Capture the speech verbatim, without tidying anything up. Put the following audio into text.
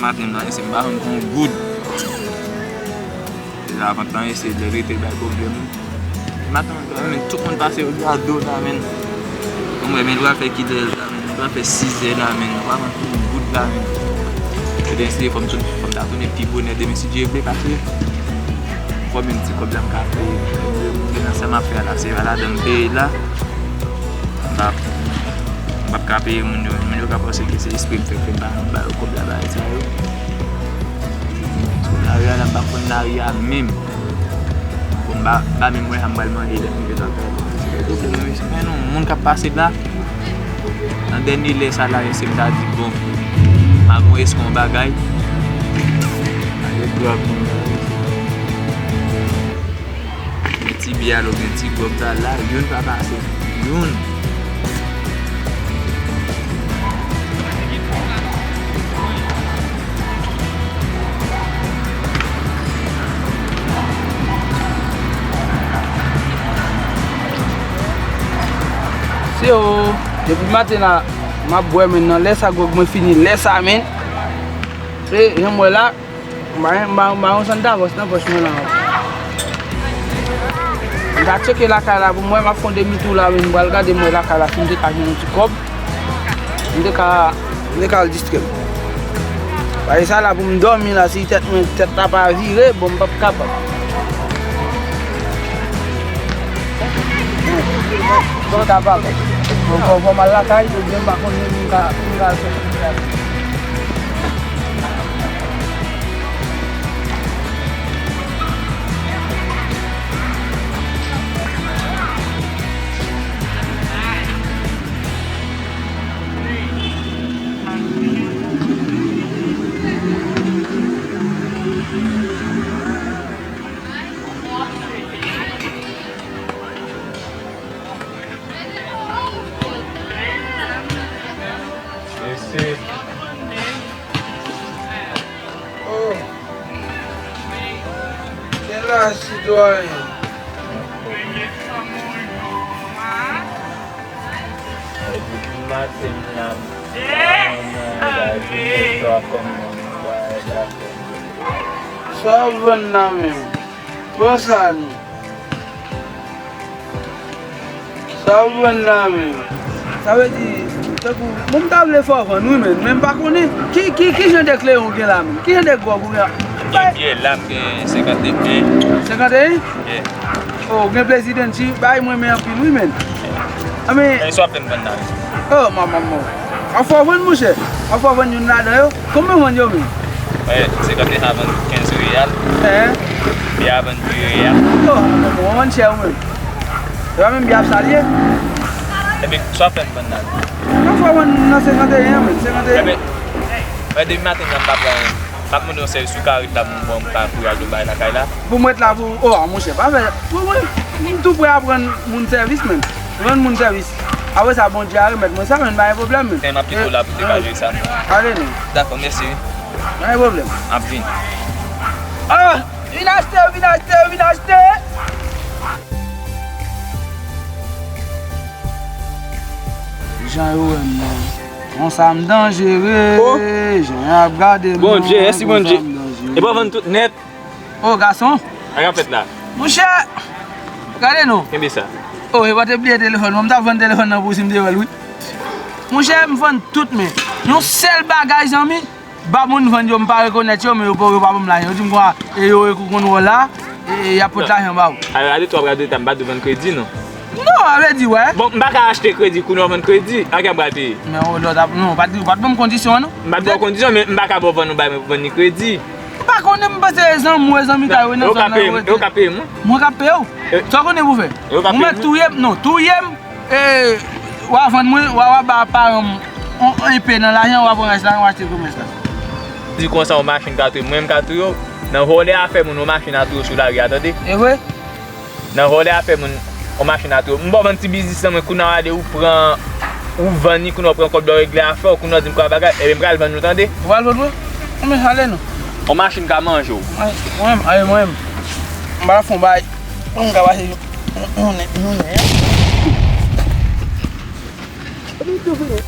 Maten nan, se m pa jwenn yon goud. Deja vant lan, se lè rete bay pwoblèm. Maten nan, men tout moun pase yo gade w la, men. Bon, mwen, men, l pral fè kilè la, men. L pral fè sizè la, men. Ou pa jwenn yon goud la, men. Yo te eseye fò m tounen, fò m ta tounen pi bonè demen, si Dye vle, paske fò m yon ti kòb la, m ka fè. Nan sa m ap fè a la, se pa ladan m peye la. M p ap, m p ap ka peye moun yo. Moun yo ka panse ke se espre m fè, fè m pa ba yo kòb la, bagay sa yo. Sou lari a la, m p ap konn lari a menm. Bon, m pa, m pa menm wè sa m pral manje lè m rive lakay la. Se pwoblèm nan, mesye. Men non, moun k ap pase la, nan dènye lè sa la, mesye, m ta di, bon, m a gon eskon bagay. Avèk dròg, Gen ti byè la oubyen ti gwòg sa la, youn pa pase. Youn. Se o, depi maten la, m ap bwè, men nan lè sa gwòg mwen fini, lè sa, men. E, jan m wè la, M pa, m pa, m pa yon santavòs nan pòch mwen la. M ta tcheke lakay la pou m wè, m ap fè yon demi tou la, men m pral gade m wè lakay la si m te ka jwenn yon ti kòb. M te ka, m te ka al distrè m. Paske sa la pou m dòmi la, si tèt mwen, tèt la pa vire, bon, m p ap kapab. M p ap kapab. Bon, fò, fò m al lakay, oubyen m pa konnen m ka, m ka al sòti. Mesye. Oh. Se la, sitwayen. Depi maten m la, m pa manyen anba jounen swa kòm mwen, m pa dakò. Sa w vann la menm? Pran sa nou. Sa w vann la menm? Sa vle di, tankou, bon, m ta vle fè w vann wi, men, men m pa konnen. Ki, ki, ki jan de kleyon w gen la menm? Ki jan de gwòg ou gen la? M gen byè la, m gen senkanteyen. Senkanteyen? Yeah. Oh, gen plezi, Denji. Bagay mwen renmen anpil wi, men. Anben. E sa w ap fè m vann la, mesye? Oh, manman, manman. An fè w vann, monchè. An fè w vann youn ladan yo. Konbyen w vann yo menm? Mwen, senkanteyen a vann kenz reyal. Hein? Byè a vann de reyal. Oh, manman, w vann chè ou menm. Se pa menm byè ap salye. Epi, sa w ap fè m vann la? An fè w vann nan senkanteyen an menm. Senkanteyen. Epi, mwen, depi maten nan, m pa pran anyen. M ap mande yon sèvis, si w ka ret la pou m, bon, m ka kouri al bay lakay la. Pou m ret la pou, oh, a, monchè, pa fè, pou mwen, m tou prè aprann moun sèvis, menm. Rann moun sèvis. Apre sa, Bondye a remèt mwen sa, menm, pa gen pwoblèm, menm. Men m ap kite w la pou w te ka jere sa. Ale non. Dakò, mèsi wi. Pa gen pwoblèm. M ap vini. Ah! Vin achte, vin achte, vin achte! Jan yo wè m nan. Konsa m danjere. Oh. Jan y ap gade m nan. Bondye, mèsi Bondye. Konsa m danjere. E pa vann tout nèt. Oh, gason. Sa k ap fèt la? Monchè, gade non. Kenbe sa. Oh, e pa te bliye telefòn mwen. M t ap vann telefòn nan pou w si m te wè l, wi. Monchè, m vann tout, men yon sèl bagay, zanmi. Ba moun vann yo, m pa rekonèt yo, men yo pa, yo pa ban m lajan. Yo di m kwa, e yo, e kou konn wè w la, e, e y ap pot lajan ba ou. Alò, gade twò, gade ta, m pa dwe vann kredi, non. Non, a vle di, wè. Bon, m pa ka achte kredi, kounye a w vann kredi. A ki a m pral peye? Men, o, lòt ap, non, pa t, pa t ban m kondisyon an, non. M pa t ba w kondisyon, men m pa ka ba w vann, ou bay mwen pou vann ni kredi. M pa konnen, m panse e zanmi w, e zanmi ta yo nan zòn nan yo rete. Ou ka peye m, ou ka peye m, wi. Mwen ka peye w. Sa w konnen pou fè? Ou mèt touye m, non, touye m. E, w a vann mwen, w a, w a ba paran m on, on epe nan lajan, w a pran rès la, w a achte komès la. Di konsa, yon machin ka touye m, mwen m ka touye w. Nan vòlè afè moun, yon machin a touye w sou lari a, tande? E vre? Nan vòlè afè moun, yon machin a touye w. M ba w vann ti biznis lan, mwen, kounye a w ale, ou pran, ou vann li, kounye a w pran kòb la, w regle afè w, kounye a w di m kwa bagay, ebyen, m pral vann nou, tande? Ou pral vann mwen? Konbyen sa ale nou? Yon machin ka manje w. Mwen, mwen, mwen, m pa fon bay. Mwen, m ka pase. Jounen, jounen an. Epi tou fini.